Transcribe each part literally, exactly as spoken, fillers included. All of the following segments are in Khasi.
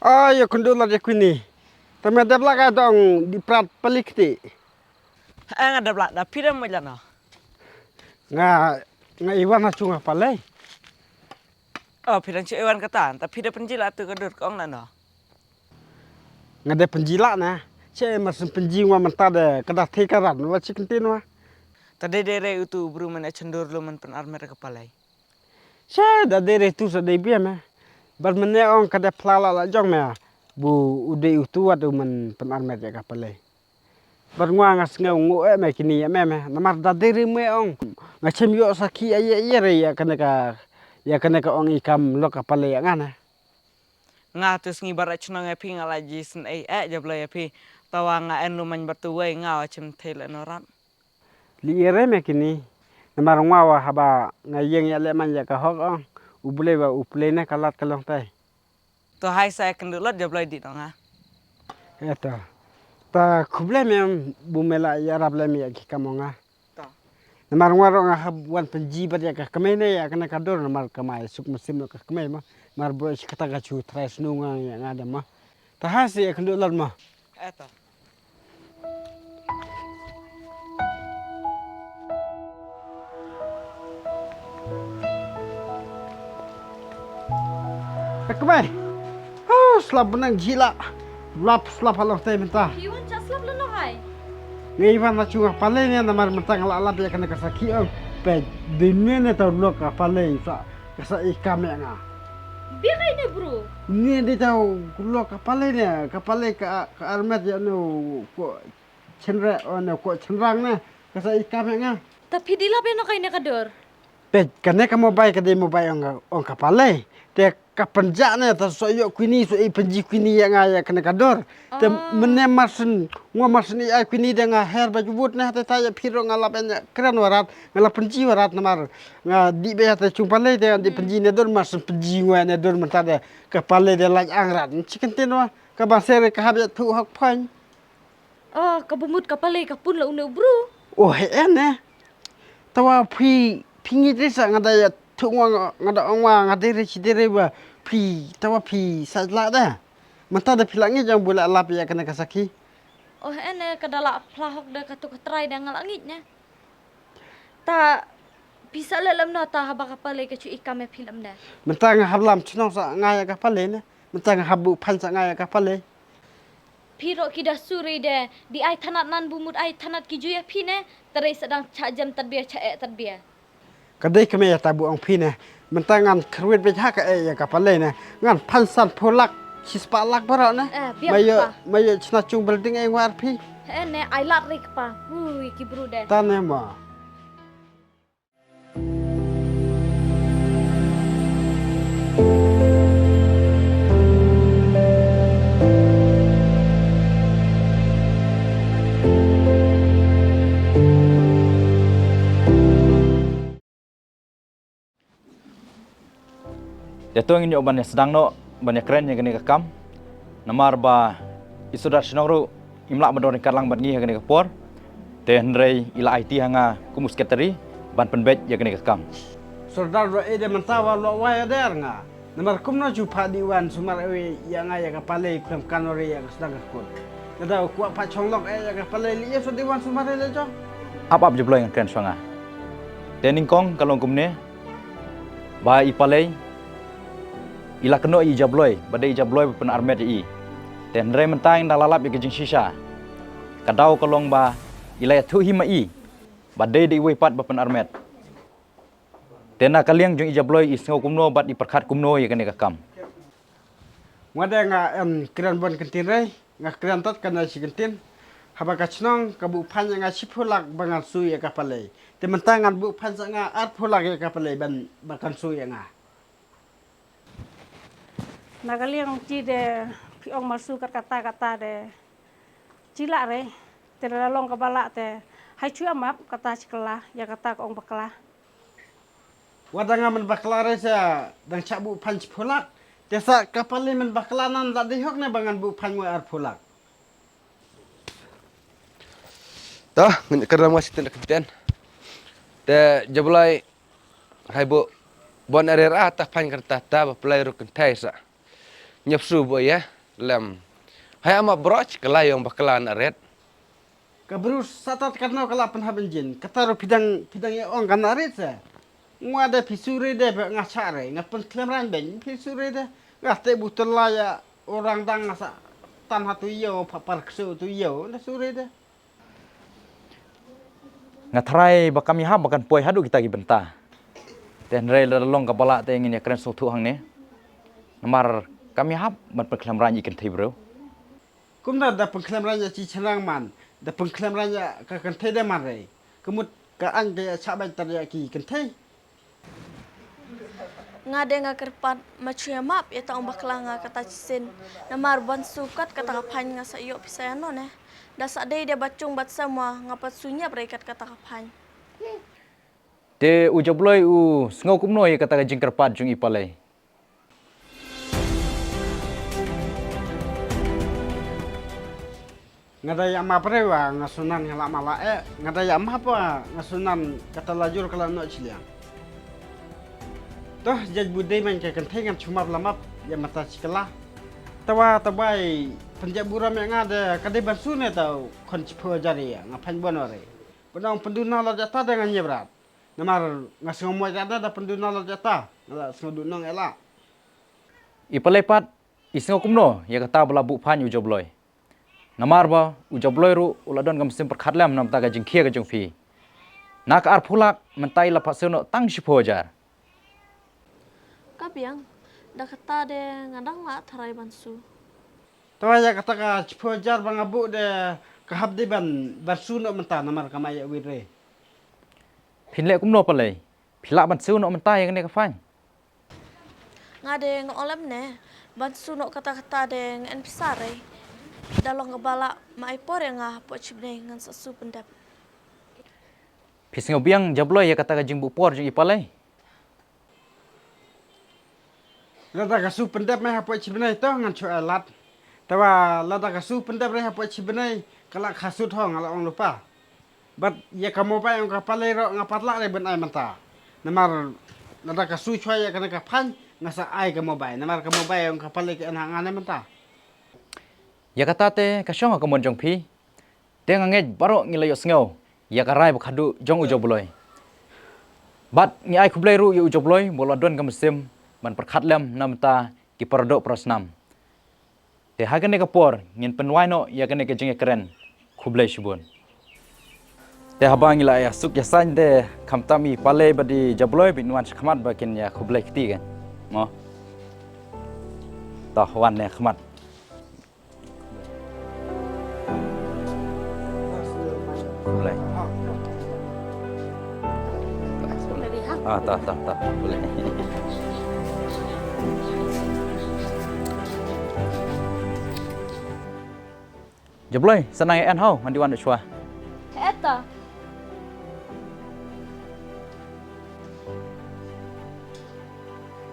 Ai, ïa kynduh lad ïa Queenie. Te me dep lah ka dong dih prat palik ti. Eh, nga dep lah, da phi dang mut lad noh. Nga, nga Iwan ha chung ha palei. Oh, phi dang shu Iwan kata, ta phi da pynjila tu ka dur ka ong lad noh. Nga da pynjila na. Che mar syn pynji nga mynta da ka da the ka ran wa chi kyntien wa. Ta dei dei re utu u bru mane chyndur lu man pynarmet ka palei. Che da dei re tu sa dei bia me. Bad mane ong ka da phla la la jong me. Bu u dei utu wat u man pynarmet ïa ka palei. Bad ngwa nga sngew ngu eh me kini ïa me me. Namar da dei re me ong. Nga chem ïoh sakhi ïa ïa ïa re ïa kane ka, ïa kane ka ong i kam lok ka palei ïa nga ne. Nga tu sngi barat chnong ïa phi nga la ji syn ei eh jablei ïa phi. Tawa nga en lu man batu wei nga wa chem thei le norat. Li ïa re me kini. Namar ngwa wa haba nga ïeng ïa le man ïa ka hok ong. U blei wa u plei ne ka lad ka long tai. To hai sa kynduh lad jablei di dong ha. Eto. Ta khublei me em bu me la ïarap lem ïa ki kam ong nga. To. Namar ngwa ruh nga hap wan pynji bad ïa ka kmei ne ïa kane ka dur namar ka mai suk mynsiem noh ka kmei ma. Mar bro shi kata ka chu trai snu nga ïa nga da ma. Ta ha si ïa kynduh lad ma. Eto. Ka kmei. Huh, slap bnang jila. Lap slap halor te mynta. Iwan cha slap lano hai. Ngi Iwan na chunga palei ne namar mynta nga la lap ïa kane ka sakhi ong. Pe dunia ne tau lok ka palei sa ka sa i kam ïa nga. Bi kai ne bro. Ni di tau lok ka palei ne ka palei ka ka armet ïa no ko chenre o ne ko chenrang ne ka sa i kam ïa nga. Ta phi di lap ïa no kai ne ka dur. Peit, kane ka mobile ka dei mobile ong, ong ka palei. Te ka pynjah ne, ta so ïoh Queenie, so i pynji Queenie ïa nga ïa kane ka dur. Te ah, mynne mar syn, ngwa mar syn i ai Queenie de nga her ba jubut ne, te ta ïa phi ruh nga lap ïa kren warat, nga lap pynji warat namar, nga dih ba ïa te chung palei te nga dih hmm, pynji ne dur mar syn pynji ngwa ne dur mynta de, ka palei de lait ang rat. Chi kyntien wa, ka ba seri ka hap ïa thuh hok phain. Oh, ka bumut ka palei ka pun la une u bru. Oh, he en eh. Tawa phi, phi ngi dei sa nga da ïa thuh ngwa nga da ong wa nga dei re chi dei re wa phi, tawa phi sa la da. Mynta da phi la ngi jong bu la lap ïa kane ka sakhi. Oh, he en eh, ka da la phla hok da ka tu ka trai da nga la ngi ne. Ta pisa le lam na ta haba ka palei ka chu i kam ïa phi lam ne. Mynta nga hap lam chnong sa nga ïa ka palei ne. Mynta nga hap bu phan sa nga ïa ka palei. Phi ruh ki da suri de, di ai thanat nan bu mut ai thanat ki ju ïa phi ne, tare sa dang cha jem tadbia cha eh tadbia. Ka dei kmie ïa ta bu ong phi ne, mynta ngan kyrwit beit ha ka eh ïa ka palei ne, ngan phan san phew lak, shi spah lak baroh ne. Eh, biang ma ïoh, pa. Ma ïoh chna chung building eh ngwar phi. Eh, ne, ai lat ri kpa. Hui, ki bru de. Ta ne ma. Ïa to ngin ïoh ban ïa sdang noh ban ïa kren ïa kane ka kam. Namar ba i Sordar Shnong ruh im lah ban don ryngkat lang bad ngi ha kane ka por. Te hynrei i la aiti ha nga kum u sekretari ban pynbeit ïa kane ka kam. Sordar ruh e de mynta wa lo wa ïa der nga. Namar kumno ju pha di wan sumar ewe ïa nga ïa ka palei phem kan ore ïa ka sdang ka kut. Lada u kwah pha chong lok eh ïa ka palei li ïa so di wan sumar eh le jong. Ap ap jabloi ngan kren shuwa nga. Te nyngkong ka long kumne. Ba i palei i la kynnoh i jabloi ba dei i jabloi ba pynarmet ïa i. Te hynrei mynta ngi dang la lap ïa ka jingshisha. Ka daw ka long ba i la ïathuh hi ma i ba dei da iwei pat ba pynarmet. Te na ka liang jong i jabloi i sngew kumno bad i pyrkhat kumno ïa kane ka kam. Nga da nga em kren bun kyntien rei, nga kren tat kane shi kyntien. Haba ka chnong ka buh phan ïa nga shiphew lak ba ngan shu ïa ka palei. Te mynta ngan buh phan sa nga arphew lak ïa ka palei ban ba kan shu ïa nga. Na ka liang ti de phi ong mar shu kat kata kata de. Chi lah re, te la long kaba lah te. Hai chu ïa map kata chi kylla, ïa kata ka ong bakla. Wat da nga man bakla re sa dang chah buh phan shiphew lak. Te sa ka palei man bakla nan la dei hok ne ba ngan buh phan ngoi arphew lak. Ta, ngan kyrdan ma sitin da kyntien. Te jablai hai buh bon arer a ta phan kyrta ta ba palei ruh kynthai sa. Nyap su buh ïa. Lem. Hai ama broch ka la yong bakla na ret. Ka bru satat katno ka la pynhap injin. Kata ru pidang pidang ya ong kan na ret se. Ngwa de phi suri de ba nga cha re nga pynklem ran ben phi suri de. Nga te bu tela ya orang dang nga sa tan ha tu yo pa par ksu tu yo na suri de. Nga tharai ba kam ïahap ba kan poi haduh kita ki bynta. Te hynrei lada long ka balah te ngin ïa kren sngewthuh hangne. Namar kam ïahap ban pynkhlem rang ïa ki kynthei briew. Kumta da pynkhlem rang ïa ki chynrang man, da pynkhlem rang ïa ka kynthei de man re. Ka mut ka aiñ ka ïa chah bad tar ïa ki kynthei. Nga de nga kyrpad ma chu ïa map ïa ta ong bakla nga kata chisien. Namar ban sukat kata ka phain nga sa ïoh pisa ïa no ne. Da sa dei de ba chung bad samwa nga pat su ñiap re kat kata ka phain. Te u Jabloi u sngew kumno ïa kata ka jingkyrpad jong i Palei? Nga da ïa map re wa nga sunan nga la mala eh nga da ïa map wa nga sunan kata la jur ka la noh chiliang. Toh jaj bu dei man ka kynthei ngan chu map la map ïa mata chikala. Tawa tabai pynjah buram ïa nga da ka dei ban su ne tau khon chipho jari ïa nga phan bon wa re. Pynong pynduna la jata da nga nyebrat. Namar nga sngew moj rat da pynduna la jata nga la sngew du nong ela. I Palei pat i sngew kumno ïa kata ba la buh phain u Jabloi. Namar ba u Jabloi ruh u la don ka mynsiem pyrkhat lem namta ka jingkhia ka jong phi. Na ka arphew lak mynta i la phasew noh tang shiphew hajar. Ka biang da kata de nga dang la tharai ban su. Tawa ïa kata ka shiphew hajar ba nga buh de ka hap de ban ban su noh mynta namar ka ma ïa wit re. Phin leh kumno Palei? Phi lah ban su noh mynta ïa kane ka phain? Nga de nga ong lem ne ban su noh kata kata de nga en pisa re. Da long ka balah ma ai por ïa nga hapoh chibnei ngan sa su pyndep. Phi sngew biang Jabloi ïa kata ka jingbuh por jong i Palei? Lada ka su pyndep mai hapoh chibnei to ngan chu ai lad. Tawa lada ka su pyndep re hapoh chibnei ka la kha sut ho nga la ong lupa. Bad ïa ka mobile ong ka Palei ro nga pat lah re ban ai mynta. Namar lada ka su chwa ïa kane ka phain nga sa ai ka mobile namar ka mobile ong ka Palei ka en ha nga ne mynta. Ïa kata te ka shong ha ka mon jong phi. Te nga ngeit baroh ngi la ïohsngew ïa ka rai ba khadduh jong u Jabloi. Bad ngi ai khublei ruh ïa u Jabloi ba u la don ka mynsiem ban pyrkhat lem na bynta ki paradoh parasnam. Te ha kane ka por ngin pynwai noh ïa kane ka jingïakren. Khublei shibun. Te haba ngi la ïa suk ïa saiñ te khamtam i Palei bad i Jabloi ba ngin wan shakhmat ba kin ïa khublei kti kan. Mo. Toh wan ne khmat. Khublei. Ah, ta, ta, ta. Khublei. Jabloi, sa nang ïa en haw, ngan dei wan da shuwa. Heta.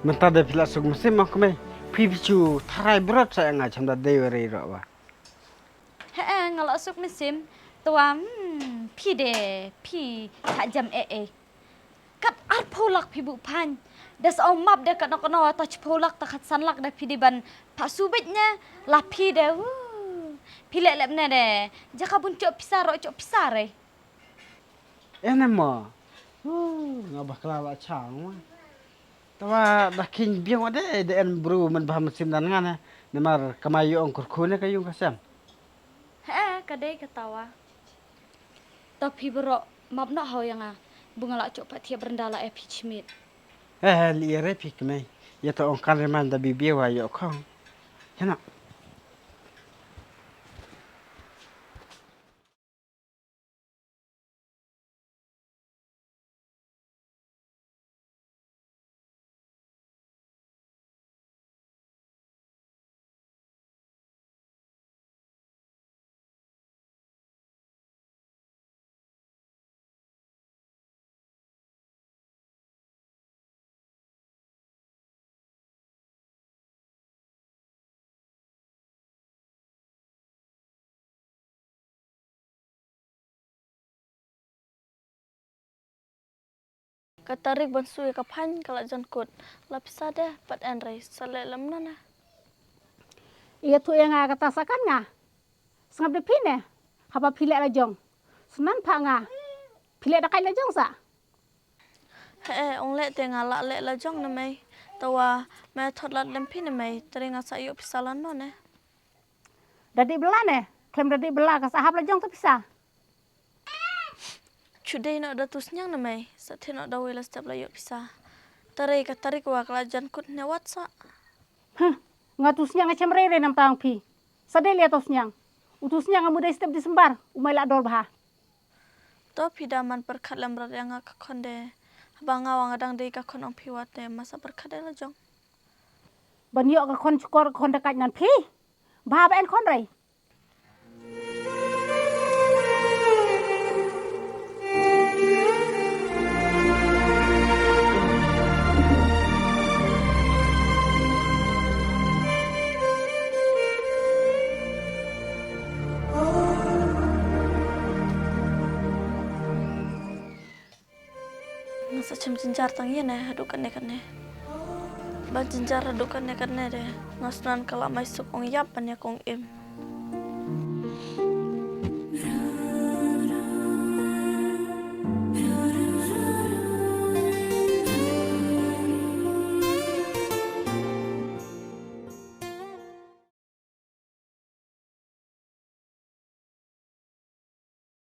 Mynta da phi la suk mynsiem ma kmie. Phi phi chu tharai brot sa ïa nga cham da dei wa rei ro wa. He eh, nga la suk mynsiem. Twa, hmm, phi de, phi tha jam eh eh. Kat arphew lak phi buh phan. Da sa ong map de kat nok no ta chiphew lak ta khat san lak da phi di ban pha su bit nya la phi de. Woo. Phi leh lep ne de. Jaka bun chok pisa ro chok pisa re. Ene mo. Woo, nga bakla la cha mo. Tawa da king biang wa de de en bru men bah mesin dan ngan eh. Namar kamai yu ong kurkhu ne ka yung ka sem. He eh, ka dei ka tawa. Ta phi bro map noh haw ïa nga. Bu nga la chok pat thiah brenda la eh phi chimit. He eh, li re phi kmei. Ïa ta ong kan re man da bibi wa ïoh khong. Hena. Ka tarik ban su ïa ka phain ka la jan kut. La pisa de pat en rei sa leh lem nana. Ïathuh ïa nga kata sa kan nga. Sngap da phi ne. Haba phi leh la jong, snan pha nga. Phi leh da kai la jong sa. He, ong leh te nga lah leh la jong ne mei. Tawa me thot lad lem phi ne mei, tare nga sa ïoh pisa lan no ne. Da dih bela ne, khlem da dih bela ka sa hap la jong ta pisa. Chu dei no da tu sniang ne mei, sa the no da wei la step la ïoh pisa. Tare ka tarik wa ka la jan kut ne wat sa. Huh, nga tu sniang nga chem rei rei nam tang phi. Sa dei lia tu sniang. U tu sniang nga mu dei step December, u mai la dor bha. To phi da man pyrkhat lem rat ïa nga ka khon de. Haba nga wa nga dang dei ka khon ong phi wat ne, ma sa pyrkhat de la jong. Ban ïoh ka khon chukor ka khon da kaj nan phi. Bha ba en khon rei. Nga sa chem jynjar tang ïa ne haduh kane kane. Ban jynjar haduh kane kane de, nga snan ka la mai suk ong ïap ban ïa kong im.